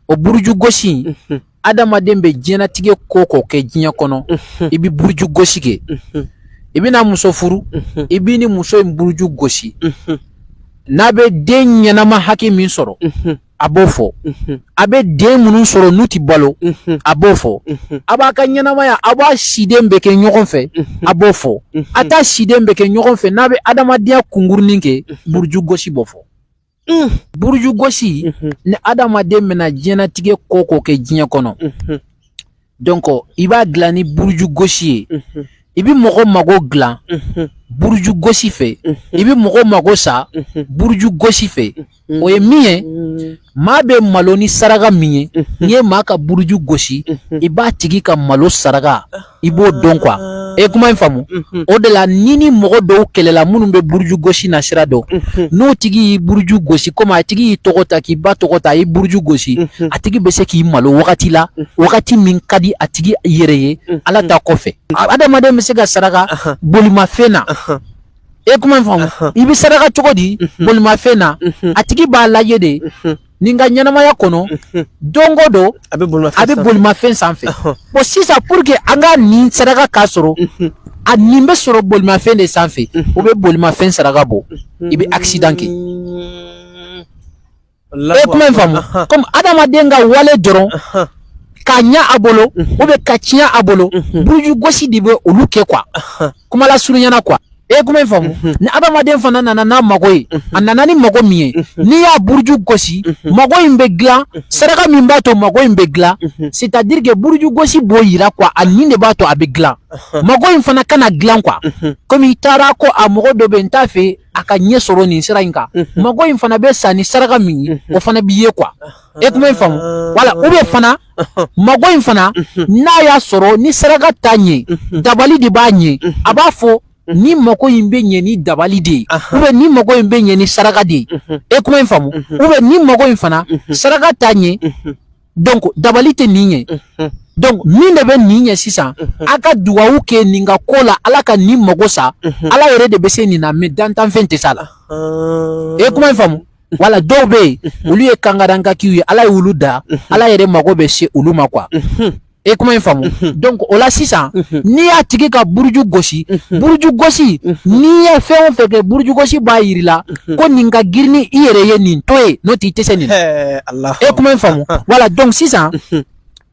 O buruju gosi, adamaden bɛ diɲɛnatigɛ ko ko kɛ diɲɛ kɔnɔ, i bɛ buruju gosi kɛ. I bɛna muso furu, i b'i ni muso in buruju gosi. N'a bɛ den ɲɛnama hakɛ min sɔrɔ, a b'o fɔ. A bɛ den minnu sɔrɔ n'u tɛ balo, a b'o fɔ. A b'a ka ɲɛnamaya, a b'a siden bɛ kɛ ɲɔgɔn fɛ, a b'o fɔ. A t'a siden bɛ kɛ ɲɔgɔn fɛ, n'a bɛ adamadenya kunkurunin kɛ, buruju gosi b'o fɔ. Buruju gosi, ni adamaden bɛna diɲɛnatigɛ ko ko kɛ diɲɛ kɔnɔ, donc i b'a dilan ni buruju gosi ye. I bɛ mɔgɔ mago dilan buruju gosi fɛ, i bɛ mɔgɔ mago sa buruju gosi fɛ. O ye min ye, maa bɛ malo ni saraka min ye, n'i ye maa ka buruju gosi, i b'a tigi ka malo saraka, i b'o dɔn quoi. E kuma in faamu? O de la, ni mɔgɔ dɔw kɛlɛla minnu bɛ buruju gosi na sira dɔn, n'o tigi y'i buruju gosi, komi a tigi y'i tɔgɔ ta k'i ba tɔgɔ ta, a y'i buruju gosi, a tigi bɛ se k'i malo wagati la, wagati min ka di a tigi yɛrɛ ye. Ala ta kɔfɛ, adamaden bɛ se ka saraka bolimafɛn na. E kuma in faamu? I bɛ saraka cogo di bolimafɛn na? A tigi b'a lajɛ de, nin ka ɲɛnamaya kɔnɔ, don o don a bɛ bolimafɛn a bɛ bolimafɛn sanfɛ. Bon, sisan, pour que an ka nin saraka k'a sɔrɔ, a nin bɛ sɔrɔ bolimafɛn de sanfɛ, o bɛ bolimafɛn saraka bɔ, i bɛ accident kɛ. E kuma in faamu? Comme adamaden ka wale dɔrɔn ka ɲa a bolo ou bien ka tiɲɛ a bolo, buruju gosi de bɛ olu kɛ quoi. Kuma la surunyana quoi. E kuma in faamu? Ni adamaden fana nana n'a mago ye, a nana ni mago min ye, n'i y'a buruju gosi, mago in bɛ dilan. Saraka min b'a to mago in bɛ dilan, c'est à dire que buruju gosi b'o yira quoi. A nin de b'a to a bɛ dilan, mago in fana kana dilan quoi. Komi i taara ko a mɔgɔ dɔ bɛ yen, n t'a fɛ a ka ɲɛ sɔrɔ nin sira in kan, mago in fana bɛ sa ni saraka min ye, o fana b'i ye quoi. E kuma in faamu? Wala ou bien fana, mago in fana, n'a y'a sɔrɔ ni saraka t'a ɲɛ, dabali de b'a ɲɛ. A b'a fɔ ni mago in bɛ ɲɛ ni dabali de ye, ou bien ni mago in bɛ ɲɛ ni saraka de ye. E kuma in faamu? Ou bien ni mago in fana, saraka t'a ɲɛ, donc dabali tɛ nin ɲɛ. Donc min de bɛ nin ɲɛ sisan, a ka dugawu kɛ nin ka ko la, Ala ka nin mago sa. Ala yɛrɛ de bɛ se nin na, mais dantanfɛn tɛ s'a la. E kuma in faamu? Wala dɔw bɛ yen, olu ye kankarankakiw ye, Ala y'olu da, Ala yɛrɛ mago bɛ se olu ma quoi. E kuma in faamu? Donc o la sisan, n'i y'a tigi ka buruju gosi, buruju gosi, n'i ye fɛn o fɛn kɛ, buruju gosi b'a yir'i la ko nin ka girin ni i yɛrɛ ye, nin to yen, n'o tɛ i tɛ se nin na. E kuma in faamu? Wala, donc sisan,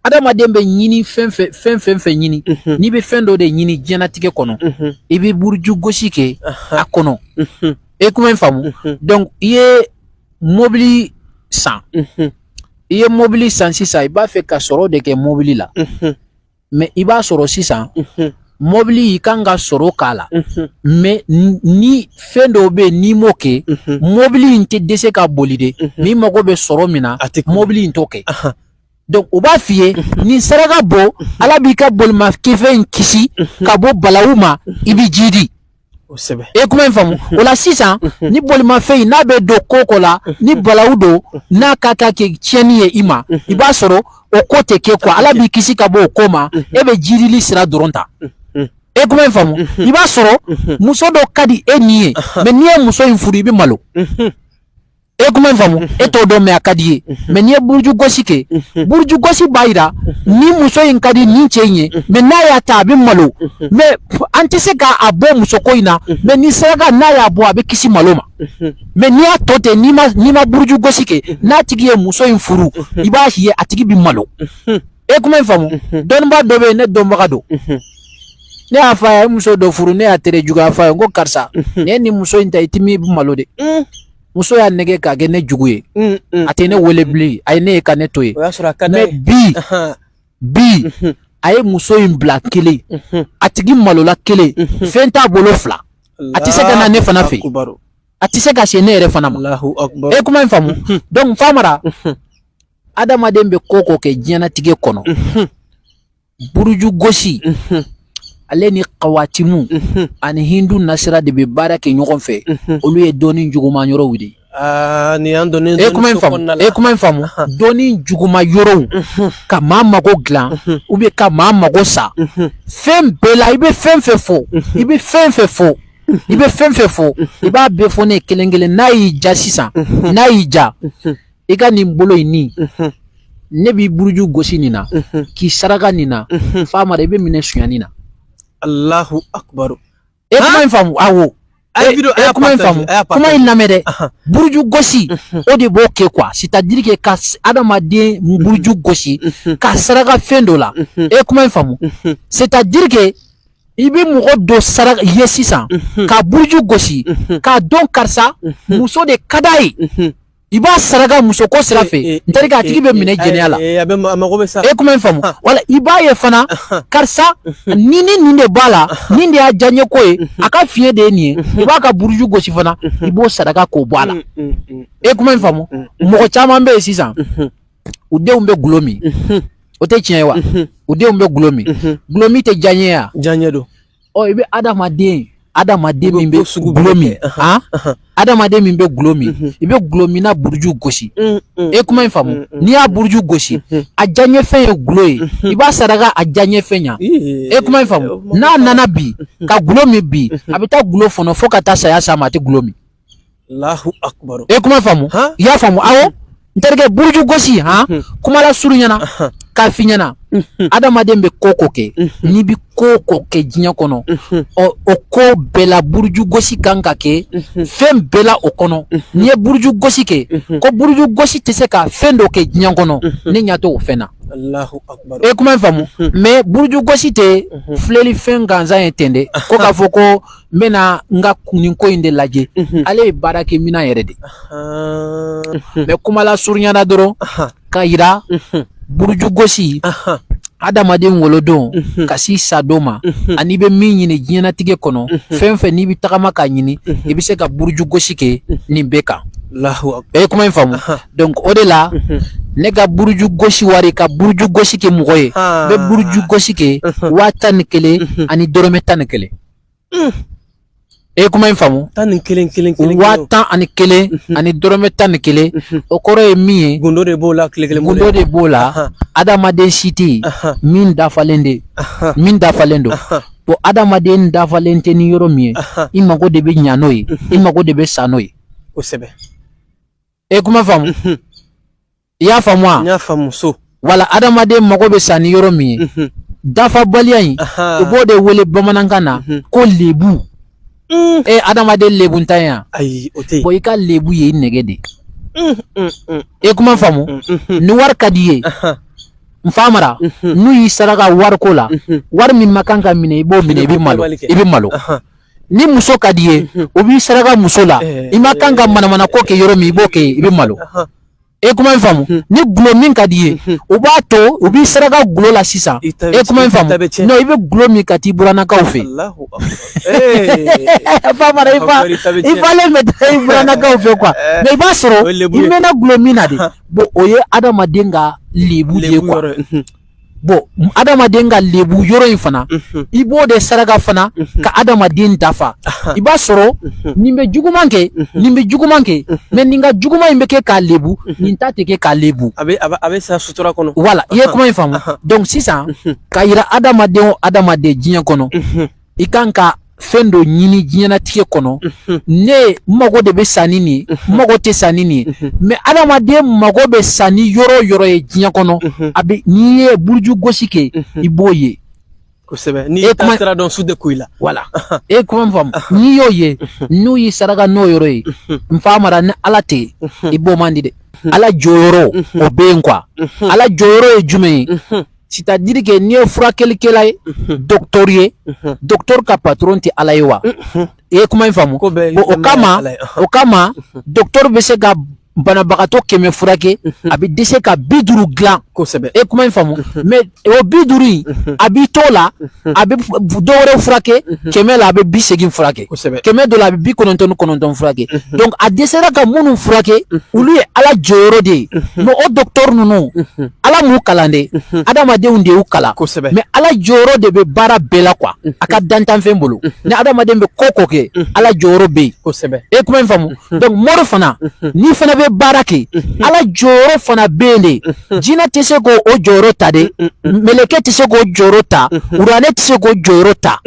adamaden bɛ ɲini fɛn fɛn fɛn fɛn fɛn ɲini, n'i bɛ fɛn dɔ de ɲini diɲɛlatigɛ kɔnɔ, i bɛ buruju gosi kɛ a kɔnɔ. E kuma in faamu? Donc i ye mobili san, i ye mobili san sisan, i b'a fɛ ka sɔrɔ de kɛ mobili la, mais i b'a sɔrɔ sisan mobili i kan ka sɔrɔ k'a la, mais ni fɛn dɔw bɛ yen, n'i m'o kɛ, mobili in tɛ dɛsɛ ka boli dɛ, mais i mago bɛ sɔrɔ min na, mobili in t'o kɛ. Donc u b'a f'i ye, nin saraka bɔ, Ala b'i ka bolimafɛn in kisi ka bɔ balawu ma, i bɛ ji di. E kuma in faamu? O la sisan, ni bolimafɛn in n'a bɛ don ko ko la, ni balawu don, n'a ka ka kɛ tiɲɛni ye i ma, i b'a sɔrɔ o ko tɛ kɛ quoi. Ala b'i kisi ka bɔ o ko ma, e bɛ jiidili sira dɔrɔn ta. E kuma in faamu? I b'a sɔrɔ muso dɔ ka di e ni ye, mais n'i ye muso in furu, i bɛ malo. E kuma in faamu? E t'o dɔn, mais a ka di ye. Mais n'i ye buruju gosi kɛ, buruju gosi b'a yira ni muso in ka di nin cɛ in ye, mais n'a y'a ta, a bɛ malo, mais an tɛ se k'a bɔ muso ko in na, mais ni saraka n'a y'a bɔ, a bɛ kisi malo ma. Mais n'i y'a tɔ ten, n'i ma buruju gosi kɛ, n'a tigi ye muso in furu, i b'a ye a tigi bɛ malo. E kuma in faamu? Dɔnnibaa dɔ bɛ yen, ne dɔnbaga don, ne y'a fɔ a ye, a ye muso dɔ furu, ne y'a tere juguya fɔ a ye, n ko karisa, nin ye nin muso in ta, i ti min malo dɛ. Muso y'a nɛgɛ k'a kɛ ne jugu ye, a tɛ ne wele bilen, a ye ne ye ka ne to yen. Mais bi bi, a ye muso in bila kelen, a tigi malola kelen, fɛn t'a bolo fila, a tɛ se ka na ne fana fɛ, a tɛ se ka se ne yɛrɛ fana ma. E kuma in faamu? Donc Famara, adamaden bɛ ko ko kɛ diɲɛlatigɛ kɔnɔ, buruju gosi, ale ni kawatimu ani hindu nasira de bɛ baara kɛ ɲɔgɔn fɛ. Olu ye dɔnni juguman yɔrɔw de ye. Nin y'an dɔnni. E kuma in faamu? E kuma in faamu? Dɔnni juguman yɔrɔw, ka maa mago dilan ou bien ka maa mago sa, fɛn bɛɛ la, i bɛ fɛn fɛn fɔ, i bɛ fɛn fɛn fɔ, i bɛ fɛn fɛn fɔ, i b'a bɛɛ fɔ ne ye kelen kelen. N'a y'i ja sisan, n'a y'i ja, i ka nin bolo in nin Ne b'i buruju gosi nin na, k'i saraka nin na, Famara, i bɛ minɛ sonyani na. Allahu akbar. E kuma in faamu? Awɔ. E kuma in faamu, kuma in lamɛn dɛ. Buruju gosi, o de b'o kɛ quoi. C'est à dire que ka adamaden buruju gosi ka saraka fɛn dɔ la. E kuma in faamu? C'est à dire que i bɛ mɔgɔ dɔ saraka ye sisan ka buruju gosi k'a dɔn karisa muso de ka d'a ye, i b'a saraka muso ko sira fɛ. N terikɛ, a tigi bɛ minɛ jɛnɛya la. E kuma in faamu? Wala i b'a ye fana, karisa ni nin de b'a la, nin de y'a diyaɲɛ ko ye, a ka fiɲɛ de ye nin ye, i b'a ka buruju gosi fana, i b'o saraka k'o bɔ a la. E kuma in faamu? Mɔgɔ caman bɛ yen sisan, u denw bɛ gulɔ min. O tɛ tiɲɛ ye wa? U denw bɛ gulɔ min. Gulɔ min tɛ diyaɲɛ ya? Diyaɲɛ don. Ɔ, i bɛ adamaden min bɛ gulɔ min, han, adamaden min bɛ gulɔ min, i bɛ gulɔ minna buruju gosi. E kuma in faamu? N'i y'a buruju gosi, a diyaɲɛ fɛn ye gulɔ ye, i b'a saraka a diyaɲɛ fɛn ɲa. E kuma in faamu? N'a nana bi ka gulɔ min bi, a bɛ taa gulɔ fɔnɔ fo ka taa saya s'a ma, a tɛ gulɔ min. Allahu akbar. E kuma faamu? I y'a faamu? Awɔ, n terikɛ, buruju gosi, han, kuma la surunya na k'a f'i ɲɛna, adamaden bɛ ko ko kɛ, n'i bɛ ko ko kɛ diɲɛ kɔnɔ, ɔ, o ko bɛɛ la, buruju gosi kan ka kɛ fɛn bɛɛ la o kɔnɔ. N'i ye buruju gosi kɛ, ko buruju gosi tɛ se ka fɛn dɔ kɛ diɲɛ kɔnɔ, ne ɲɛ t'o fɛn na. Allahu akbar. E kuma in faamu? Mais buruju gosi tɛ filɛli fɛn gansan ye ten dɛ, ko k'a fɔ ko n bɛna n ka nin ko in de lajɛ. Ale ye baarakɛminɛn yɛrɛ de. Mais kuma la surunya na dɔrɔn k'a yira, buruju gosi, adamaden wolodon ka s'i sadon ma, ani i bɛ min ɲini diɲɛnatigɛ kɔnɔ, fɛn fɛn n'i bɛ tagama k'a ɲini, i bɛ se ka buruju gosi kɛ nin bɛɛ kan. E ye kuma in faamu? Donc o de la, ne ka buruju gosi wari, ka buruju gosi kɛ mɔgɔ ye, n bɛ buruju gosi kɛ 11 000 ani dɔrɔmɛ 11. E ye kuma in faamu? 11 kelen kelen. 11 000 ani dɔrɔmɛ 11. O kɔrɔ ye min ye? Gundo de b'o la, tile kelen. Gundo de b'o la. Adamaden si tɛ yen min dafalen de, min dafalen don. Bon, adamaden dafalen tɛ ni yɔrɔ min ye, i mago de bɛ ɲa n'o ye, i mago de bɛ sa n'o ye. Kosɛbɛ. E kuma faamu? I y'a faamu wa? N y'a faamu so. Wala, adamaden mago bɛ sa ni yɔrɔ min ye, dafabaliya in, u b'o de wele bamanankan na ko lebu. E, adamaden lebuntan yan? Ayi, o tɛ yen. Bon, i ka lebu ye i nɛgɛ de. E kuma faamu? Ni wari ka di i ye, n fa mara, n'u y'i saraka wariko la, wari min ma kan ka minɛ, i b'o minɛ, i bɛ malo, i bɛ malo. Ni muso ka di i ye, o b'i saraka muso la, i ma kan ka manamana ko kɛ yɔrɔ min, i b'o kɛ, i bɛ malo. E kuma in faamu? Ni gulɔ min ka di i ye, o b'a to u b'i saraka gulɔ la sisan. E kuma in faamu? Non, i bɛ gulɔ min ka t'i burannakaw fɛ. Famara, i fa i falen bɛ taa i burannakaw fɛ quoi. Mais i b'a sɔrɔ i mɛnna gulɔ min na de. Bon, o ye adamaden ka lebu de ye quoi. Bon, adamaden ka lebu yɔrɔ in fana, i b'o de saraka fana ka adamaden dafa. I b'a sɔrɔ nin bɛ juguman kɛ, nin bɛ juguman kɛ, mais nin ka juguman in bɛ kɛ k'a lebu, nin ta tɛ kɛ k'a lebu. A bɛ sa sutura kɔnɔ. Wala, i ye kuma in faamu? Donc sisan, k'a yira adamaden o adamaden diɲɛ kɔnɔ, i kan ka fɛn dɔ ɲini diɲɛnatigɛ kɔnɔ. Ne mago de bɛ sa ni nin ye, n mago tɛ sa ni nin ye, mais adamaden mago bɛ sa ni yɔrɔ o yɔrɔ ye diɲɛ kɔnɔ, a bɛ n'i ye buruju gosi kɛ, i b'o ye. Kosɛbɛ, n'i y'i ta sira dɔn, su tɛ ko i la. Wala, e ye kuma faamu? N'i y'o ye, n'u y'i saraka n'o yɔrɔ ye, n fa mara, ni Ala tɛ, i b'o man di dɛ. Ala jɔyɔrɔ o bɛ yen quoi. Ala jɔyɔrɔ ye jumɛn ye? C'est-à-dire que n'i ye furakɛlikɛla ye, docteur ye, docteur ka patron tɛ Ala ye wa? I ye kuma in faamu? Bon, o kama docteur bɛ se ka banabagatɔ 100 furakɛ, a bɛ dɛsɛ ka 50 dilan. E kuma in faamu? Mais o 50 in, a b'i t'o la, a bɛ dɔ wɛrɛ furakɛ 100 la, a bɛ 80 furakɛ 100 dɔ la, a bɛ 99 furakɛ. Donc a dɛsɛra ka minnu furakɛ, olu ye Ala jɔyɔrɔ de ye. Mais o docteur ninnu, Ala m'u kalan dɛ, adamadenw de y'u kalan. Mais Ala jɔyɔrɔ de bɛ baara bɛɛ la quoi, a ka dantanfɛn bolo. Ni adamaden bɛ ko ko kɛ, Ala jɔyɔrɔ bɛ yen. E kuma in faamu? Donc mori fana, n'i fana bɛ baara kɛ, Ala jɔyɔrɔ fana bɛ yen de. Jinɛ tɛ se k'o jɔyɔrɔ ta dɛ, mɛlɛkɛ tɛ se k'o jɔyɔrɔ ta, uranɛ tɛ se k'o jɔyɔrɔ ta.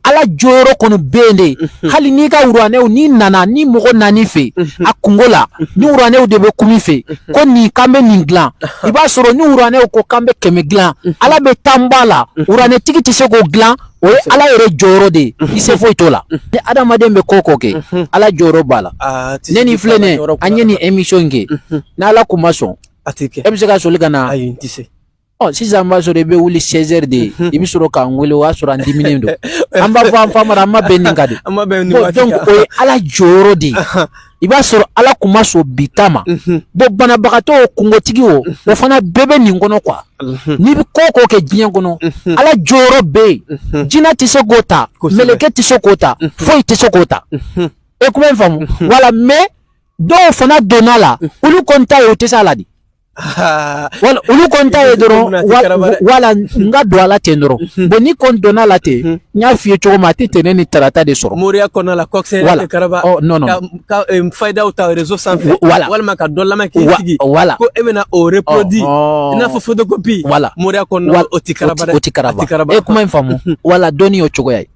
Ala jɔyɔrɔ kɔni bɛ yen de. Hali n'i ka uranɛw, n'i nana ni mɔgɔ nan'i fɛ a kungo la, ni uranɛw de bɛ kun i fɛ ko nin k'an bɛ nin dilan, i b'a sɔrɔ ni uranɛw ko k'an bɛ 100 dilan, Ala bɛ 10 b'a la, uranɛtigi tɛ se k'o dilan. O ye Ala yɛrɛ jɔyɔrɔ de ye, i se foyi t'o la. Ni adamaden bɛ ko o ko kɛ, Ala jɔyɔrɔ b'a la. Ne ni filɛ nin, an ye nin émission in kɛ, n'Ala kun ma sɔn, e bɛ se ka soli ka na? Ayi, n tɛ se. Ɔ, sisan b'a sɔrɔ i bɛ wuli 16 heures de ye, i bɛ sɔrɔ k'an wele, o y'a sɔrɔ an diminen don. An b'a fɔ an famara, an ma bɛn nin kan de. An ma bɛn nin Bon, waati donc kan. o ye Ala jɔyɔrɔ de ye. I b'a sɔrɔ Ala kun ma sɔn bi ta ma. Bon, banabagatɔ o, kungotigi o, o fana bɛɛ bɛ nin kɔnɔ quoi. N'i bɛ ko o ko kɛ diɲɛ kɔnɔ, Ala jɔyɔrɔ bɛ yen. Jinɛ tɛ se k'o ta, mɛlɛkɛ tɛ se k'o ta, foyi tɛ se k'o ta. E kuma in faamu? Wala, mais dɔw fana donna la, olu kɔni ta ye o tɛ se a la de. Wala, olu kɔni ta ye dɔrɔn, wala n ka don a la ten dɔrɔn. Bon, ni kɔni donna a la ten, n y'a f'i ye cogo min, a tɛ tɛnɛ ni tarata de sɔrɔ. Moriya kɔnɔna la, kɔkisɛ Wala. tɛ karaba. Oh, non, non. Ka fayidaw ta réseau sanfɛ. Wala. Walima ka dɔ lamɛn k'i sigi. Wala. Ko e bɛna o reproduit. Oh. I n'a fɔ photocopie. Wala. Moriya kɔnɔna, o ti karaba dɛ. O ti karaba. A ti karaba. E kuma in faamu? Wala, dɔnni y'o cogoya ye.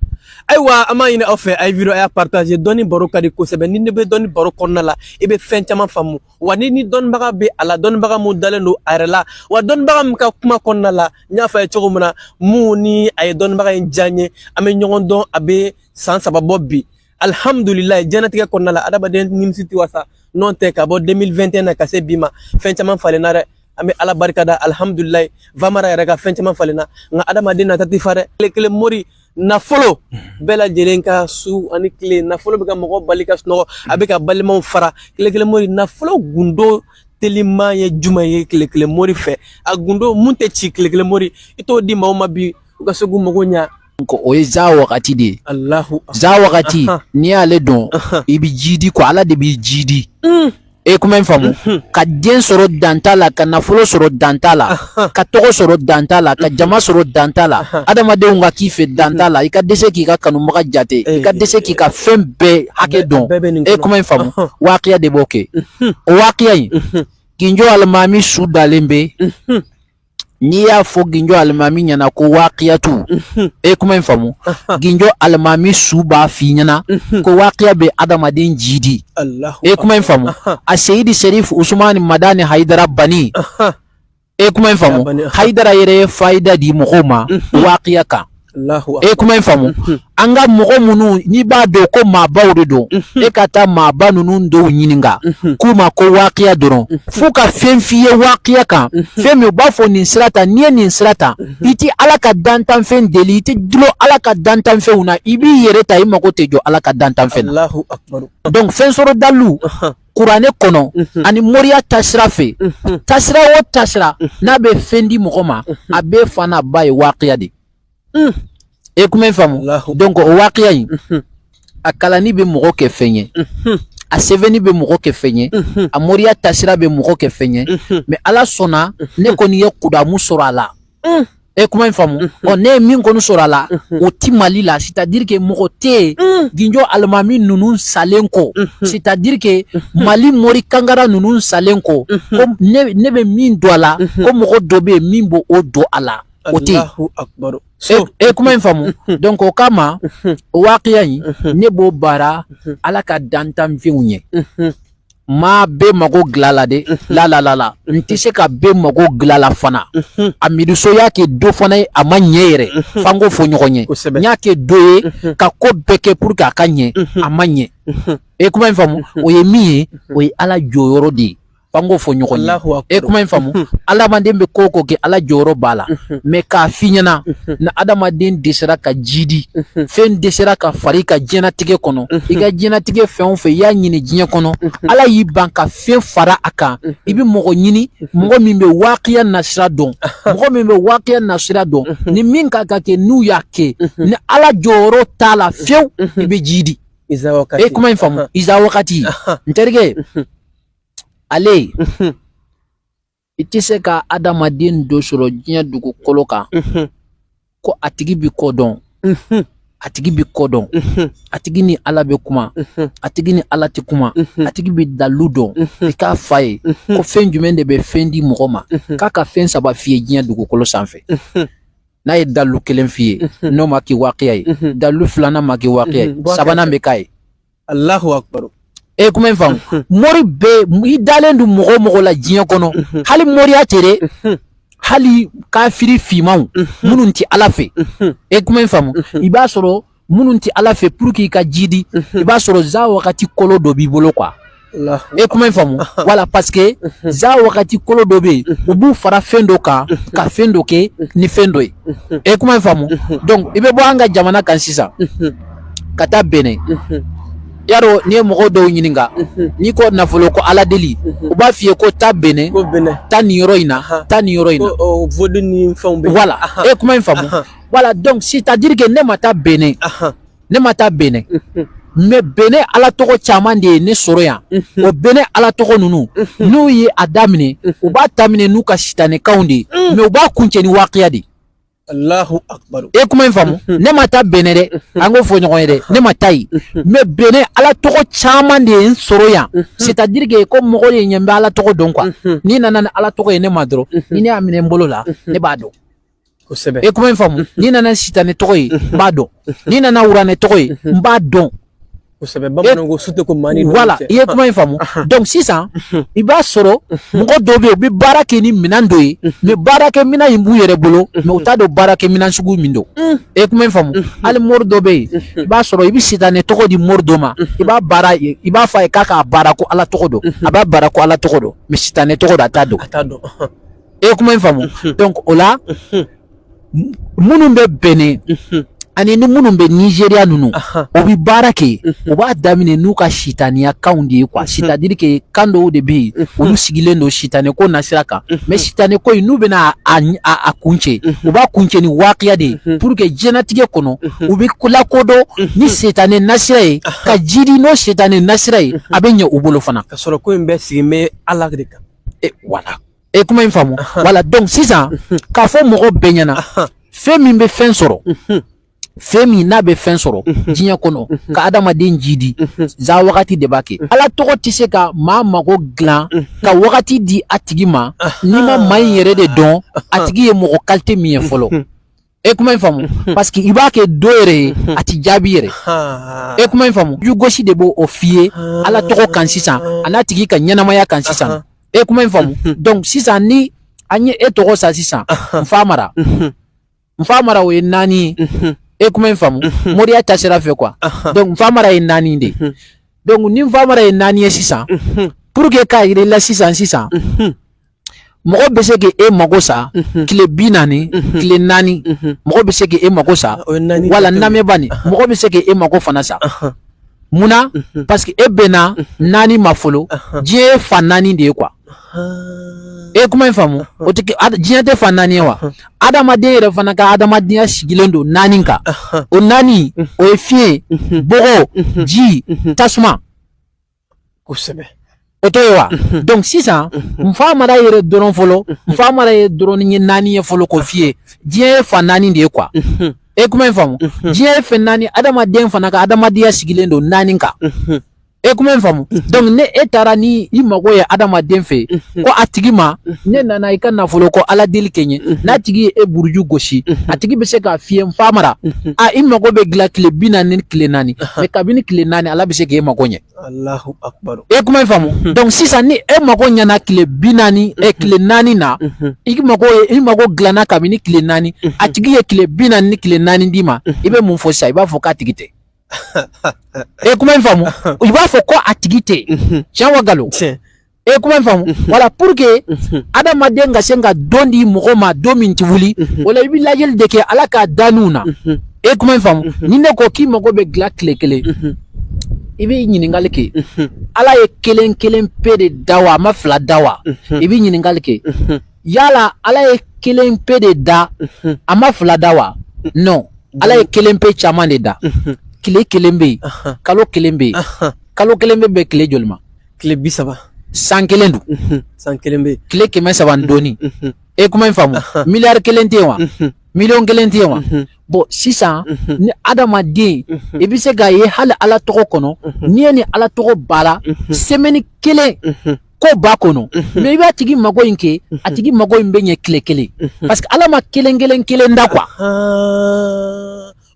Ayiwa, an b'a ɲini aw fɛ, a ye vidéo a y'a partager. Dɔnni baro ka di kosɛbɛ. Ni ne bɛ dɔnni baro kɔnɔna la, i bɛ fɛn caman faamu wa. Ni dɔnnibaga bɛ a la, dɔnnibaga mun dalen don a yɛrɛ la wa, dɔnnibaga min ka kuma kɔnɔna la, n y'a fɔ a ye cogo min na, mun ni a ye dɔnnibaga in diya n ye, an bɛ ɲɔgɔn dɔn, a bɛ san 3 bɔ bi, alihamudulilayi. Diɲɛlatigɛ kɔnɔna la, adamaden nimisi tɛ wasa n'o tɛ. Ka bɔ 2021 na ka se bi ma, fɛn caman falenna dɛ. An bɛ Ala barika da, alihamudulilayi. Vamara yɛrɛ ka fɛn caman falenna, nka adamaden nata tɛ fa dɛ. Tile kelen mori nafolo bɛɛ lajɛlen ka su ani tile, nafolo bɛ ka mɔgɔ bali ka sunɔgɔ, a bɛ ka balimaw fara. Tile kelen mori nafolo gundo teliman ye jumɛn ye? Tile kelen mori fɛ, a gundo mun tɛ ci? Tile kelen mori, i t'o di maaw ma bi, u ka se k'u mago ɲa. Ko o ye za wagati de ye. Alahu. Za wagati, n'i y'ale dɔn, i bɛ jidi quoi, Ala de b'i jidi. E kuma in faamu? Ka den sɔrɔ dan t'a la, ka nafolo sɔrɔ dan t'a la, ka tɔgɔ sɔrɔ dan t'a la, ka jama sɔrɔ dan t'a la, adamadenw ka k'i fɛ dan t'a la, i ka dɛsɛ k'i ka kanubaga jate, i ka dɛsɛ k'i ka fɛn bɛɛ hakɛ dɔn. Bɛɛ bɛ nin E kɔnɔ. kuma in faamu? Waqiya de b'o kɛ. O waqiya in, Ginjo alimami su dalen bɛ. N'i y'a fɔ Ginjo alimami ɲɛna ko waqiyatu, e kuma in faamu? Ginjo alimami su b'a f'i ɲɛna ko waqiya bɛ adamaden jidi. Alahu. E kuma in faamu? A Seyidi Serif Usumani Madani Hayidara Bani, e kuma in faamu? Bani. Hayidara yɛrɛ ye fayida di mɔgɔw ma waqiya kan. Alahu. E kuma in faamu? An ka mɔgɔ minnu n'i b'a dɔn ko maabaw de don, e ka taa maaba ninnu dɔw ɲininka k'u ma ko waqiya dɔrɔn, f'u ka fɛn f'i ye waqiya kan, fɛn min u b'a fɔ nin sira ta, n'i ye nin sira ta, i ti Ala ka dantanfɛn deli, i ti dulon Ala ka dantanfɛnw na, i b'i yɛrɛ ta, i mago tɛ jɔ Ala ka dantanfɛn na. Alahu akbar. Donc fɛn sɔrɔ dalu kuranɛ kɔnɔ ani moriya taasira fɛ, taasira o taasira n'a bɛ fɛn di mɔgɔ ma, a bɛɛ fa n'a ba ye waqiya de. E kuma in faamu? Alahu. Donc o waqiya in, a kalanni bɛ mɔgɔ kɛ fɛn ye, a sɛbɛnni bɛ mɔgɔ kɛ fɛn ye, a moriya taasira bɛ mɔgɔ kɛ fɛn ye. Mais Ala sɔnna, ne kɔni ye kudamu sɔrɔ a la. E kuma in faamu? Ɔ, ne ye min kɔni sɔrɔ a la, o ti Mali la, c'est à dire que mɔgɔ tɛ yen Ginjo alimami ninnu salen kɔ, c'est à dire que Mali mori kangara ninnu salen kɔ, ko ne bɛ min don a la, ko mɔgɔ dɔ bɛ yen min b'o o don a la, o tɛ yen. Alahu akbar. E e kuma in faamu? Donc o kama, o waqiya in, ne b'o baara Ala ka dantanfɛnw ye. Maa bɛɛ mago dilan la de la la la la, n tɛ se ka bɛɛ mago dilan la fana. A miiriso y'a kɛ dɔ fana ye, a ma ɲɛ yɛrɛ, f'an k'o fɔ ɲɔgɔn ye. N y'a kɛ dɔ ye ka ko bɛɛ kɛ pour que a ka ɲɛ, a ma ɲɛ. E kuma in faamu? O ye min ye, o ye Ala jɔyɔrɔ de ye, f'an k'o fɔ ɲɔgɔn ye. E kuma in faamu? Adamaden bɛ ko o ko kɛ, Ala jɔyɔrɔ b'a la. Mais k'a f'i ɲɛna, ni adamaden dɛsɛra ka jidi, fɛn dɛsɛra ka fara i ka diɲɛnatigɛ kɔnɔ, i ka diɲɛnatigɛ fɛn o fɛn i y'a ɲini diɲɛ kɔnɔ, Ala y'i ban ka fɛn fara a kan, i bɛ mɔgɔ ɲini, mɔgɔ min bɛ waqiya nasira dɔn, mɔgɔ min bɛ waqiya nasira dɔn, ni min ka kan kɛ, n'u y'a kɛ, ni Ala jɔyɔrɔ t'a la fiyewu, i bɛ jidi. E kuma in faamu? Iza wagati, n terikɛ, ale i tɛ se ka adamaden dɔ sɔrɔ diɲɛ dugukolo kan ko a tigi bi ko dɔn, a tigi bi ko dɔn, a tigi ni Ala bɛ kuma, a tigi ni Ala tɛ kuma, a tigi bi dalu dɔn, i k'a fa ye ko fɛn jumɛn de bɛ fɛn di mɔgɔ ma, k'a ka fɛn 3 f'i ye diɲɛ dugukolo sanfɛ. N'a ye dalu kelen f'i ye, n'o ma kɛ waqiya ye, dalu filanan ma kɛ waqiya ye, sabanan bɛ k'a ye. Allahu akbar. E kuma in faamu? Mori bɛɛ, i dalen don mɔgɔ o mɔgɔ la diɲɛ kɔnɔ, hali moriya tɛ dɛ. Hali kafiri finmanw minnu tɛ Ala fɛ, e kuma in faamu, i b'a sɔrɔ minnu tɛ Ala fɛ, pour que i ka jidi, i b'a sɔrɔ za wagati kolo dɔ b'i bolo quoi. E kuma in faamu, voilà, parce que za wagati kolo dɔ bɛ yen, u b'u fara fɛn dɔ kan ka fɛn dɔ kɛ ni fɛn dɔ ye. E kuma in faamu. Donc i bɛ bɔ an ka jamana kan sisan ka taa Benin, y'a dɔn, n'i ye mɔgɔw dɔw ɲininka, n'i ko nafolo ko Ala deli, u b'a f'i ye ko taa Benin, taa nin yɔrɔ in na, taa nin yɔrɔ in na. Vaudou ni fɛnw bɛ. Voilà, e kuma in faamu. Voilà, donc c'est à dire que ne ma taa Benin, ne ma taa Benin, mais Benin Ala tɔgɔ caman de ye ne sɔrɔ yan. O Benin Ala tɔgɔ ninnu, n'u ye a daminɛ, u b'a daminɛ n'u ka sitanɛkanw de ye, mais u b'a kuncɛ ni waqiya de ye. Allahu akbar. E kuma in faamu. Ne ma taa Benin dɛ, an k'o fɔ ɲɔgɔn ye dɛ, ne ma taa yen, mais Benin Ala tɔgɔ caman de ye n sɔrɔ yan. C'est à dire que ko mɔgɔ de ɲɛ bɛ Ala tɔgɔ dɔn quoi. N'i nana ni Ala tɔgɔ ye ne ma dɔrɔn, ni ne y'a minɛ n bolo la, ne b'a dɔn. Kosɛbɛ. E kuma in faamu. N'i nana ni sitanɛ tɔgɔ ye, n b'a dɔn. N'i nana wuranɛ tɔgɔ ye, n b'a dɔn. Kosɛbɛ, bamananw ko su tɛ ko maa ni. Voilà, i ye kuma in faamu. Donc sisan i b'a sɔrɔ mɔgɔ dɔw bɛ yen, u bɛ baara kɛ ni minɛn dɔ ye, mais baarakɛ minɛn in b'u yɛrɛ bolo, mais u t'a dɔn baarakɛ minɛn sugu min don. E kuma in faamu. Hali mori dɔ bɛ yen, i b'a sɔrɔ i bɛ sitanɛ tɔgɔ di mori dɔ ma, i b'a baara, i b'a fɔ a ye k'a k'a baara ko Ala tɔgɔ don, a b'a baara ko Ala tɔgɔ don, mais sitanɛ tɔgɔ don, a t'a dɔn. A t'a dɔn. E kuma in faamu. Donc o la, minnu bɛ Benin ani ni minnu bɛ Nizeriya ninnu, o bɛ baara kɛ, u b'a daminɛ n'u ka sitaniya kanw de ye quoi. C'est à dire que kan dɔw de bɛ yen, olu sigilen don sitanɛ ko nasira kan, mais sitanɛ ko in, n'u bɛna a kuncɛ, u b'a kuncɛ ni waqiya de ye, pour que diɲɛlatigɛ kɔnɔ u bɛ lakodɔn ni sitanɛ nasira ye, ka jidi n'o sitanɛ nasira ye, a bɛ ɲɛ u bolo fana. Ka sɔrɔ ko in bɛɛ sigi bɛ Ala de kan. E voilà, e kuma in faamu. Voilà, donc sisan k'a fɔ mɔgɔ bɛɛ ɲɛna, fɛn min bɛ fɛn sɔrɔ, fɛn min n'a bɛ fɛn sɔrɔ diɲɛ kɔnɔ ka adamaden jidi, za wagati de b'a kɛ. Ala tɔgɔ tɛ se ka maa mago dilan ka wagati di a tigi ma n'i ma maa in yɛrɛ de dɔn, a tigi ye mɔgɔ qualité min ye fɔlɔ. E kuma in faamu, parce que i b'a kɛ dɔ yɛrɛ ye, a ti jaabi yɛrɛ. E kuma in faamu. Jugosi de b'o o f'i ye Ala tɔgɔ kan sisan, a n'a tigi ka ɲɛnamaya kan sisan. E kuma in faamu. Donc sisan ni an ye e tɔgɔ sa sisan, n fa mara, n fa mara, o ye naani ye. E kuma in faamu, moriya ta sira fɛ quoi. Donc n fa mara ye naani de. Donc ni n fa mara ye naani ye sisan, pour que k'a yira i la sisan, sisan mɔgɔ bɛ se k'e mago sa tile 40, tile 4, mɔgɔ bɛ se k'e mago sa. Wala namɛba nin, mɔgɔ bɛ se k'e mago fana sa. Munna? Parce que e bɛnna naani ma fɔlɔ. Diɲɛ ye fan naani de ye quoi. E kuma in faamu. O tɛ diɲɛ tɛ fan naani ye wa? Adamaden yɛrɛ fana ka adamadenya sigilen don naani kan. O naani, o ye fiɲɛ, bɔgɔ, ji, tasuma. Kosɛbɛ. O t'o ye wa? Donc sisan n fa mara yɛrɛ dɔrɔn fɔlɔ, n fa mara ye dɔrɔn ye naani ye fɔlɔ, k'o f'i ye, diɲɛ ye fan naani de ye quoi. E kuma in faamu. Diɲɛ ye fɛn naani, adamaden fana ka adamadenya sigilen don naani kan. E kuma in faamu. Donc ne e taara ni i mago ye adamaden fɛ, ko a tigi ma, ne nana i ka nafolo ko Ala deli kɛ n ye, n'a tigi ye e buruju gosi, a tigi bɛ se k'a f'i ye, n fa mara, a i mago bɛ dilan tile 40 ni tile 4, mais kabini tile 4, Ala bɛ se k'e mago ɲɛ. Allahu akbar. E kuma in faamu. Donc sisan ni e mago ɲɛna tile 40, tile 4 na, i mago i mago dilanna kabini tile 4, a tigi ye tile 40 ni tile 4 d'i ma, i bɛ mun fɔ sisan? I b'a fɔ k'a tigi tɛ. E kuma in faamu. I b'a fɔ ko a tigi tɛ. Tiɲɛ wa nkalon? E kuma in faamu. Voilà, pour que adamaden ka se ka don di mɔgɔ ma, don min tɛ wuli o la, i bɛ lajɛli de kɛ Ala k'a da n'u na. E kuma in faamu. Ni ne ko k'i mago bɛ dilan tile kelen, i bɛ ɲininkali kɛ, Ala ye kelen kelen pe de da wa, a ma fila da wa? I bɛ ɲininkali kɛ, yala Ala ye kelen pe de da, a ma fila da wa? Non, Ala ye kelen pe caman de da. Tile kelen bɛ yen, kalo kelen bɛ yen. Kalo kelen bɛ bɛn tile joli ma? Tile 30. San kelen dun? San kelen bɛ yen. Tile 300 ni dɔɔni. E kuma in faamu. Miliyari kelen tɛ yen wa? Miliyɔn kelen tɛ yen wa? Bon, sisan ni adamaden, i bɛ se k'a ye hali Ala tɔgɔ kɔnɔ, n'i ye ni Ala tɔgɔ baara semaine kelen ko ba kɔnɔ, mais i b'a tigi mago in kɛ, a tigi mago in bɛ ɲɛ tile kelen, parce que Ala ma kelen kelen kelen da quoi.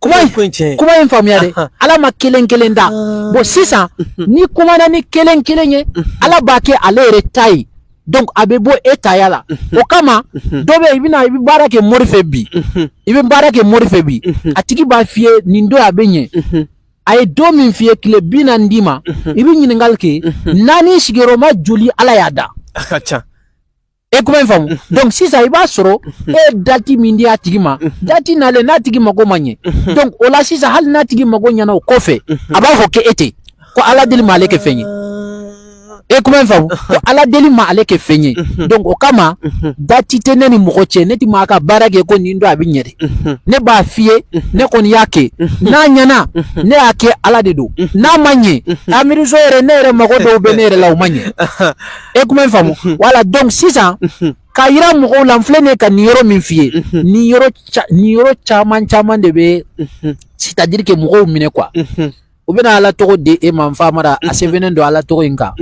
Kuma in faamuya dɛ, Ala ma kelen kelen da. Bon, sisan ni kumana ni kelen kelen ye, Ala b'a kɛ ale yɛrɛ ta ye. Donc a bɛ bɔ e taya la. O kama dɔ bɛ yen, i bɛna, i bɛ baara kɛ mori fɛ bi, i bɛ baara kɛ mori fɛ bi, a tigi b'a f'i ye nin don a bɛ ɲɛ. A ye don min f'i ye, tile 40 d'i ma, i bɛ ɲininkali kɛ naani sigiyɔrɔma joli Ala y'a da. A ka ca. E kuma in faamu. Donc sisan i b'a sɔrɔ e ye date min di a tigi ma, date nalen n'a tigi mago ma ɲɛ. Donc o la sisan, hali n'a tigi mago ɲɛna o kɔfɛ, a b'a fɔ k'e tɛ ko Ala deli ma ale kɛ fɛn ye. E kuma in faamu, ko Ala deli ma ale kɛ fɛn ye. Donc o kama date tɛ ne ni mɔgɔ cɛ. Ne ti maa ka baara kɛ ko nin don a bɛ ɲɛ dɛ. Ne b'a f'i ye, ne kɔni y'a kɛ, n'a ɲɛna ne y'a kɛ, Ala de don. N'a ma ɲɛ, amiiriso yɛrɛ, ne yɛrɛ mago dɔw bɛ ne yɛrɛ la, o ma ɲɛ. E kuma in faamu. Wala, donc sisan k'a yira mɔgɔw la, n filɛ nin ye ka nin yɔrɔ min f'i ye, nin yɔrɔ caman caman de bɛ, c'est à dire que mɔgɔw minɛ quoi. U bɛna Ala tɔgɔ di e ma, n fa mara, a sɛbɛnnen don Ala tɔgɔ in kan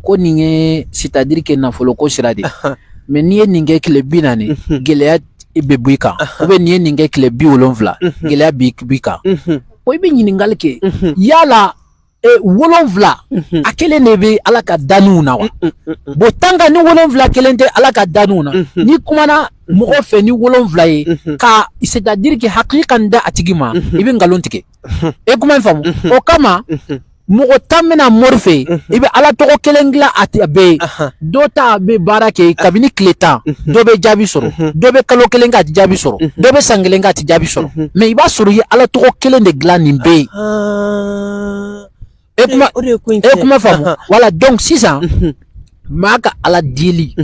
ko nin ye, c'est à dire que nafolo ko sira de. Mais n'i ye nin kɛ tile 40, gɛlɛya bɛ bɔ i kan, ou bien n'i ye nin kɛ tile 70, gɛlɛya b'i kan. O i bɛ ɲininkali kɛ, yala 7 a kelen de bɛ Ala ka danniw na wa? Bon, tant que ni 7 kelen tɛ Ala ka danniw na, n'i kumana mɔgɔ fɛ ni 7 ye ka, c'est à dire que hakili ka da a tigi ma, i bɛ nkalon tigɛ. E kuma in faamu. O kama mɔgɔ 10 bɛna mori fɛ yen, i bɛ Ala tɔgɔ kelen dilan a bɛɛ ye. Dɔ ta bɛ baara kɛ kabini tile 10, dɔ bɛ jaabi sɔrɔ, dɔ bɛ kalo kelen k'a ti jaabi sɔrɔ, dɔ bɛ san kelen k'a ti jaabi sɔrɔ. Mais i b'a sɔrɔ i ye Ala tɔgɔ kelen de dilan nin bɛɛ ye. E kuma, e kuma faamu. Wala, donc sisan maa ka Ala deli,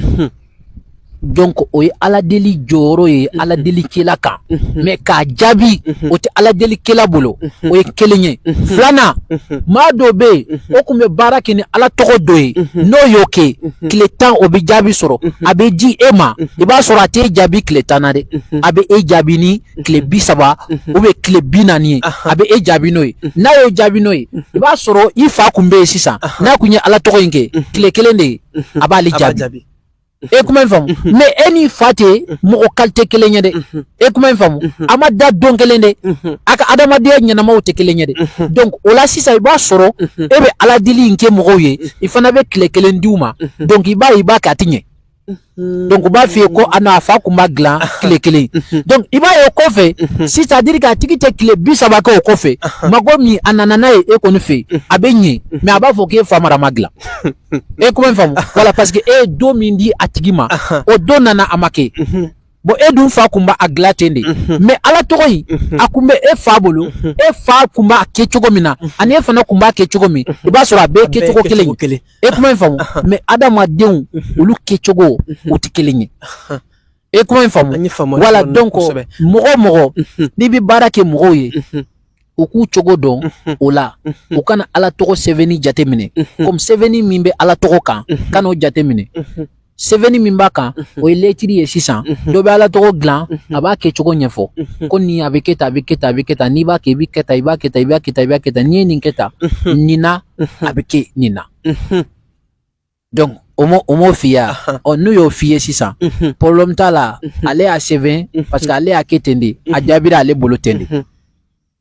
donc o ye Ala deli jɔyɔrɔ ye Ala delikɛla kan, mais k'a jaabi o tɛ Ala delikɛla bolo. O ye kelen ye. Filanan, maa dɔ bɛ yen, o tun bɛ baara kɛ ni Ala tɔgɔ dɔ ye, n'o y'o kɛ tile 10, o bɛ jaabi sɔrɔ, a bɛ di e ma. I b'a sɔrɔ a t'e jaabi tile 10 na dɛ, a bɛ e jaabi ni tile 30 ou bien tile 40 ye, a bɛ e jaabi n'o ye. N'a y'o jaabi n'o ye, i b'a sɔrɔ i fa kun bɛ yen sisan, n'a kun ye Ala tɔgɔ in kɛ tile kelen de ye, a b'ale jaabi. E kuma in faamu. Mais e ni fa tɛ mɔgɔ qualité kelen ye dɛ. E kuma in faamu. A ma da don kelen dɛ, a ka adamadenya ɲɛnamaw tɛ kelen ye dɛ. Donc o la sisan, i b'a sɔrɔ e bɛ Ala deli in kɛ mɔgɔw ye, i fana bɛ tile kelen di u ma. Donc i b'a ye, i b'a kɛ, a tɛ ɲɛ. Donc u b'a f'i ye ko a n'a fa kun b'a dilan tile kelen. Donc i b'a ye o kɔfɛ, c'est à dire que a tigi tɛ tile 30 kɛ o kɔfɛ, mago min a nana n'a ye e kɔni fɛ yen, a bɛ ɲɛ, mais a b'a fɔ k'e fa mara ma dilan. E kuma in faamu. Wala, parce que e ye don min di a tigi ma, o don nana, a ma kɛ. Bon, e dun fa kun b'a dilan ten de. Mais Ala tɔgɔ in, a kun bɛ e fa bolo, e fa kun b'a kɛ cogo min na, ani e fana kun b'a kɛ cogo min, i b'a sɔrɔ a bɛɛ kɛcogo kelen ye. E kuma in faamu. Mais adamadenw olu kɛcogo o tɛ kelen ye. E kuma in faamu. Wala, donc mɔgɔ mɔgɔ n'i bɛ baara kɛ mɔgɔw ye, u k'u cogo dɔn o la, u kana Ala tɔgɔ sɛbɛnni jate minɛ komi sɛbɛnni min bɛ Ala tɔgɔ kan, kan'o jate minɛ. Sɛbɛnni min b'a kan, o ye lɛtiri ye. Sisan dɔ bɛ Ala tɔgɔ dilan, a b'a kɛ cogo ɲɛfɔ ko nin a bɛ kɛ tan, a bɛ kɛ tan, a bɛ kɛ tan, n'i b'a kɛ, i bɛ kɛ tan, i b'a kɛ tan, i b'a kɛ tan, i b'a kɛ tan, n'i ye nin kɛ tan nin na, a bɛ kɛ nin na. Donc o m'o f'i ye ɔ, n'u y'o f'i ye sisan, problème t'a la. Ale y'a sɛbɛn parce que ale y'a kɛ ten de, a jaabira ale bolo ten de.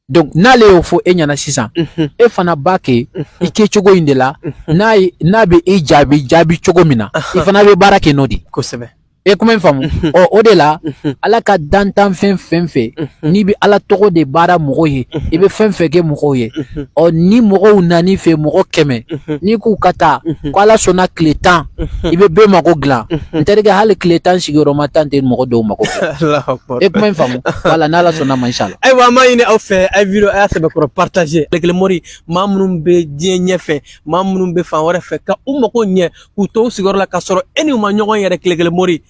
Donc n'ale y'o fɔ e ɲɛna sisan, e fana b'a kɛ i kɛcogo in de la. N'a bɛ e jaabi jaabi cogo min na, i fana bɛ baara kɛ n'o de. Kosɛbɛ. E kuma in faamu. Ɔ, o de la Ala ka dantanfɛn fɛn fɛn, n'i bɛ Ala tɔgɔ de baara mɔgɔw ye, i bɛ fɛn fɛn kɛ mɔgɔw ye, ɔ, ni mɔgɔw nan'i fɛ, mɔgɔ 100, n'i k'u ka taa ko Ala sɔnna tile 10, i bɛ bɛɛ mako dilan. N terikɛ, hali tile 10 sigiyɔrɔma 10 tɛ mɔgɔ dɔw mako dilan. E kuma in faamu. Wala, n'Ala sɔnna ma, inshallah. Ayiwa, an b'a ɲini aw fɛ, a ye vidéo a y'a sɛbɛkɔrɔ partager. Tile mori maa minnu bɛ diɲɛ ɲɛfɛ, maa minnu bɛ fan wɛrɛ fɛ, ka u mako ɲɛ k'u to u sigiyɔrɔ la k'a sɔrɔ e ni u ma ɲɔgɔn yɛrɛ, tile kelen mori,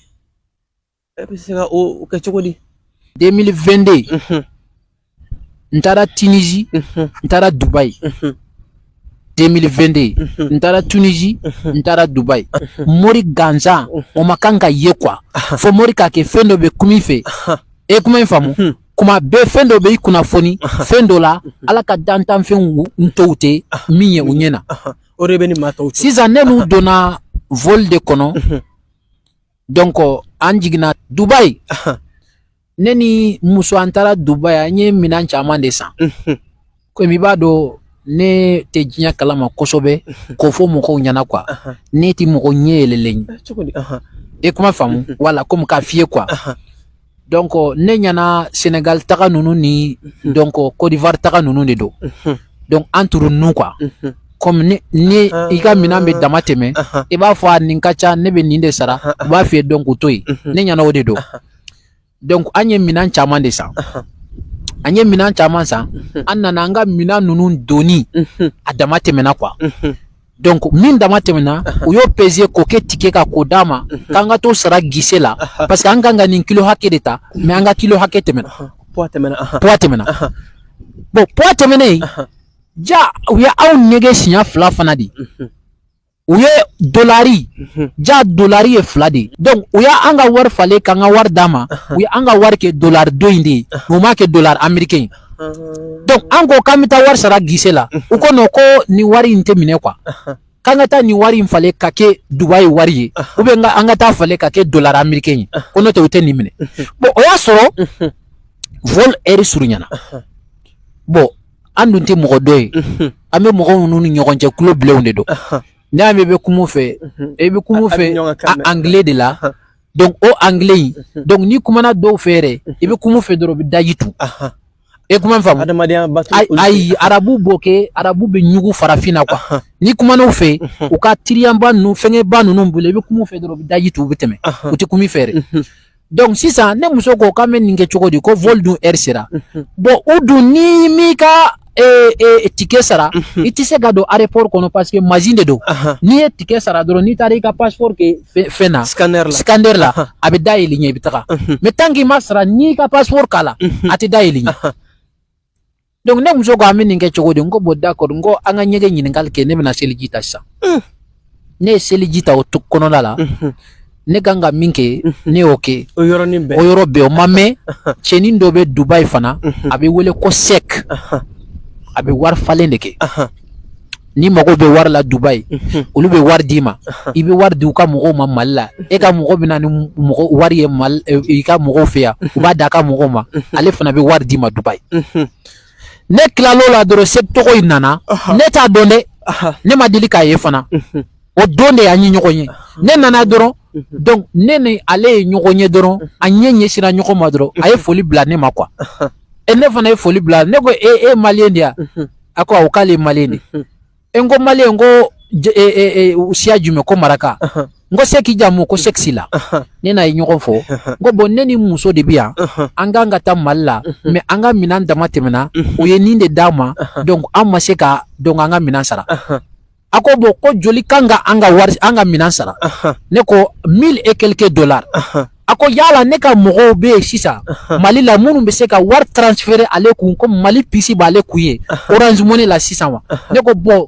e bɛ se ka o kɛ cogo di? 2022, n taara Tunisie, n taara Dubaï. 2022, n taara Tunisie, n taara Dubaï. Mori gansan o ma kan ka ye quoi, fo mori k'a kɛ fɛn dɔ bɛ kuma i fɛ. E kuma in faamu. Kuma bɛɛ fɛn dɔ bɛ i kunnafoni fɛn dɔ la, Ala ka dantanfɛnw tɔw tɛ min ye u ɲɛ na. O de bɛ ni maa tɔw. Sisan ne n'u donna vol de kɔnɔ. Donc an jiginna Dubaï, ne ni muso, an taara Dubaï, an ye minɛn caman de san. Komi i b'a dɔn, Ne tɛ diɲɛ kalama kosɛbɛ k'o fɔ mɔgɔw ɲɛna quoi. Ne tɛ mɔgɔ ɲɛ yɛlɛlen ye. Cogo di? E kuma faamu, wala komi k'a f'i ye quoi. Donc ne ɲɛna Sénégal taga ninnu ni donc Côte d'Ivoire taga ninnu de don. Donc entre nous quoi, comme ni i ka minɛn bɛ dama tɛmɛ, i b'a fɔ a nin ka ca, ne bɛ nin de sara, u b'a f'i ye donc o to yen. Ne ɲɛna o de don. Donc an ye minɛn caman de san, an ye minɛn caman san, an nana an ka minɛn ninnu donni a dama tɛmɛna quoi. Donc min dama tɛmɛna, u y'o peser k'o kɛ ticket kan k'o d'a ma k'an ka t'o sara guichet la, parce que an kan ka nin kilo hakɛ de ta, mais an ka kilo hakɛ tɛmɛna. Poids tɛmɛna. Poids tɛmɛna. Bon, poids tɛmɛnen ja, u ye anw nɛgɛ siɲɛ 2 fana de. U ye dolari ja, dolari ye 2 de ye. Donc u y'an ka wari falen k'an ka wari d'a ma, u ye an ka wari kɛ dolari dɔ in de ye, u m'a kɛ dolari américain ye. Donc an ko k'an bɛ taa wari sara guichet la, u ko non, ko nin wari in tɛ minɛ quoi, k'an ka taa nin wari in falen ka kɛ Dubayi wari ye, ou bien an ka taa falen ka kɛ dolari américain ye, ko n'o tɛ u tɛ nin minɛ. Bon, o y'a sɔrɔ vol heure surunyana. Bon, an dun tɛ mɔgɔ dɔ ye, an bɛ mɔgɔ minnu ni ɲɔgɔn cɛ kulo bilenw de don. N'i y'a mɛn i bɛ kuma u fɛ, i bɛ kuma u fɛ anglais de la. Donc o anglais in, donc n'i kumana dɔw fɛ yɛrɛ, i bɛ kuma u fɛ dɔrɔn u bɛ daji tu. E kuma faamu? Adamadenya bato. Ayi, arabu b'o kɛ, arabu bɛ ɲugu farafin na quoi. N'i kumana u fɛ, u ka teriyanba ninnu, fɛngɛba ninnu bolo, i bɛ kuma u fɛ dɔrɔn u bɛ daji tu, u bɛ tɛmɛ, u tɛ kuma i fɛ yɛrɛ. Donc sisan ne muso ko k'an bɛ nin kɛ cogo di, ko vol dun heure sera. Bon, o dun ni m'i ka ticket sara, i tɛ se ka don aéroport kɔnɔ parce que machine de don. N'i ye ticket sara dɔrɔn, n'i taara i ka passeport kɛ fɛn na, scanner la, scanner la, a bɛ dayɛlɛ ɲɛ, i bɛ taga. Mais tant que i ma sara, n'i ka passeport k'a la, a tɛ dayɛlɛ ɲɛ. Donc ne muso ko an bɛ nin kɛ cogo di? N ko bon, d'accord, n ko an ka ɲɛgɛn ɲininkali kɛ, ne bɛna seliji ta sisan. Ne ye seliji ta o kɔnɔna la, ne kan ka min kɛ, ne y'o kɛ. O yɔrɔnin bɛɛ. O yɔrɔ bɛɛ, o ma mɛn, cɛnin dɔ bɛ Dubayi fana, a bɛ wele ko Sek, a bɛ wari falen de kɛ. Ni mago bɛ wari la Dubayi, olu bɛ wari d'i ma, i bɛ wari di u ka mɔgɔw ma Mali la, e ka mɔgɔ bɛ na ni mɔgɔ wari ye Mali i ka mɔgɔw fɛ yan, u b'a d'a ka mɔgɔw ma, ale fana bɛ wari d'i ma Dubayi. Ne tilal'o la dɔrɔn, Sek tɔgɔ in nana, ne t'a dɔn dɛ, ne ma deli k'a ye fana, o don de y'an ye ɲɔgɔn ye. Ne nana dɔrɔn, donc ne ni ale ye ɲɔgɔn ye dɔrɔn, a ɲɛ ɲɛsinna ɲɔgɔn ma dɔrɔn, a ye foli bila ne ma quoi. E ne fana ye foli bila, ne ko e malien de ya? A ko awɔ, k'ale ye malien de. E n ko malien, n ko siya jumɛn? Ko maraka. N ko Seki jamu? Ko Seki Sila. Ne n'a ye ɲɔgɔn fɔ, n ko bon, ne ni muso de bi yan, an kan ka taa Mali la, mais an ka minɛn dama tɛmɛna, o ye nin de d'an ma, donc an ma se ka donc an ka minɛn sara. A ko bon, ko joli kan ka an ka wari, an ka minɛn sara? Ne ko 1000 et quelques dollars. A ko yala ne ka mɔgɔw bɛ yen sisan Mali la minnu bɛ se ka wari transférer ale kun, ko Mali puce b'ale kun ye Orange Money la sisan wa? Ne ko bon,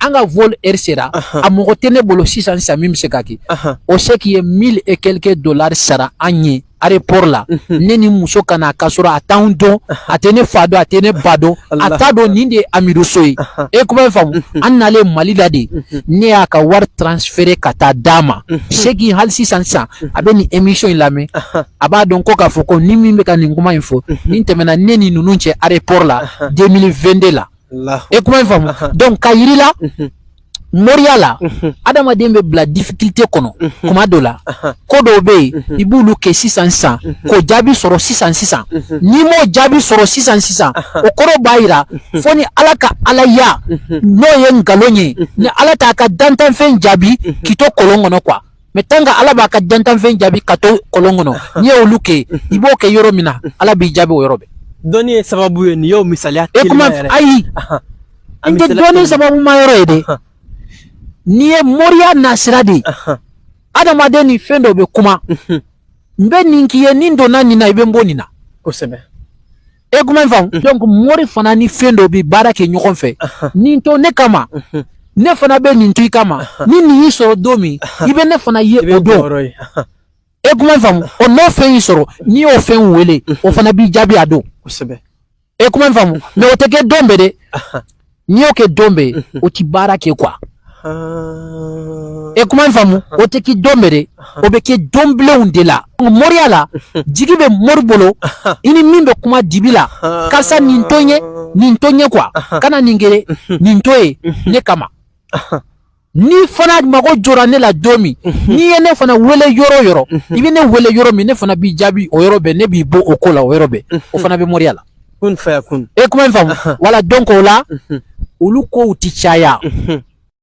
an ka vol heure sera, a mɔgɔ tɛ ne bolo sisan sisan min bɛ se ka kɛ. O Seki ye 1000 et quelques dollars sara an ye aéroport la, ne ni muso ka na, k'a sɔrɔ a t'anw dɔn, a tɛ ne fa dɔn, a tɛ ne ba dɔn, a t'a dɔn nin de ye Amidu So ye. E kuma faamu? An nalen Mali la de, ne y'a ka wari transférer ka taa d'a ma. Seki hali sisan sisan a bɛ nin émission in lamɛn, a b'a dɔn ko k'a fɔ ko ni min bɛ ka nin kuma in fɔ, nin tɛmɛna ne ni ninnu cɛ aéroport la 2022 la. E kuma in faamu? Donc ka yiri la moriya la, adamaden bɛ bila difficulté kɔnɔ kuma dɔ la, ko dɔw bɛ yen i b'olu kɛ sisan sisan k'o jaabi sɔrɔ sisan sisan. N'i m'o jaabi sɔrɔ sisan sisan, o kɔrɔ b'a yira fo ni Ala ka alaya n'o ye nkalon ye, ni Ala t'a ka dantanfɛn jaabi k'i to kɔlɔn kɔnɔ quoi. Mais tant que Ala b'a ka dantanfɛn jaabi ka to kɔlɔn kɔnɔ, n'i y'olu kɛ, i b'o kɛ yɔrɔ min na, Ala b'i jaabi o yɔrɔ bɛɛ. Dɔnni ye sababu ye, nin y'o misaliya. E kuma, ayi, n tɛ dɔnni sababu ma yɔrɔ ye dɛ. N'i ye moriya nasira de ye, adamaden ni fɛn dɔ bɛ kuma, n bɛ nin k'i ye, nin donna nin na, i bɛ n bɔ nin na. Kosɛbɛ. E kuma in faamu? Donc mori fana ni fɛn dɔ bɛ baara kɛ ɲɔgɔn fɛ. Nin to ne kama, ne fana bɛ nin to i kama. Ni nin y'i sɔrɔ don min, i bɛ ne fana ye o don. E kuma in faamu? O n'o fɛn y'i sɔrɔ, n'i y'o fɛn wele, o fana b'i jaabi a don. Kosɛbɛ. E kuma in faamu? Mais o tɛ kɛ don bɛɛ dɛ. N'i y'o kɛ don bɛɛ, o ti baara kɛ quoi. E kuma in faamu, o tɛ kɛ don bɛɛ dɛ, o bɛ kɛ don bilenw de la. Moriya la, jigi bɛ mori bolo, i ni min bɛ kuma dibi la, karisa nin to n ye, nin to n ye quoi, kana nin kɛ, nin to yen ne kama. Ni fana mago jɔra ne la don min, n'i ye ne fana wele yɔrɔ o yɔrɔ, i bɛ ne wele yɔrɔ min, ne fana b'i jaabi o yɔrɔ bɛɛ, ne b'i bɔ o ko la o yɔrɔ bɛɛ. O fana bɛ moriya la. Kun fayakun. E kuma in faamu, wala. Donc o la, olu kow ti caya.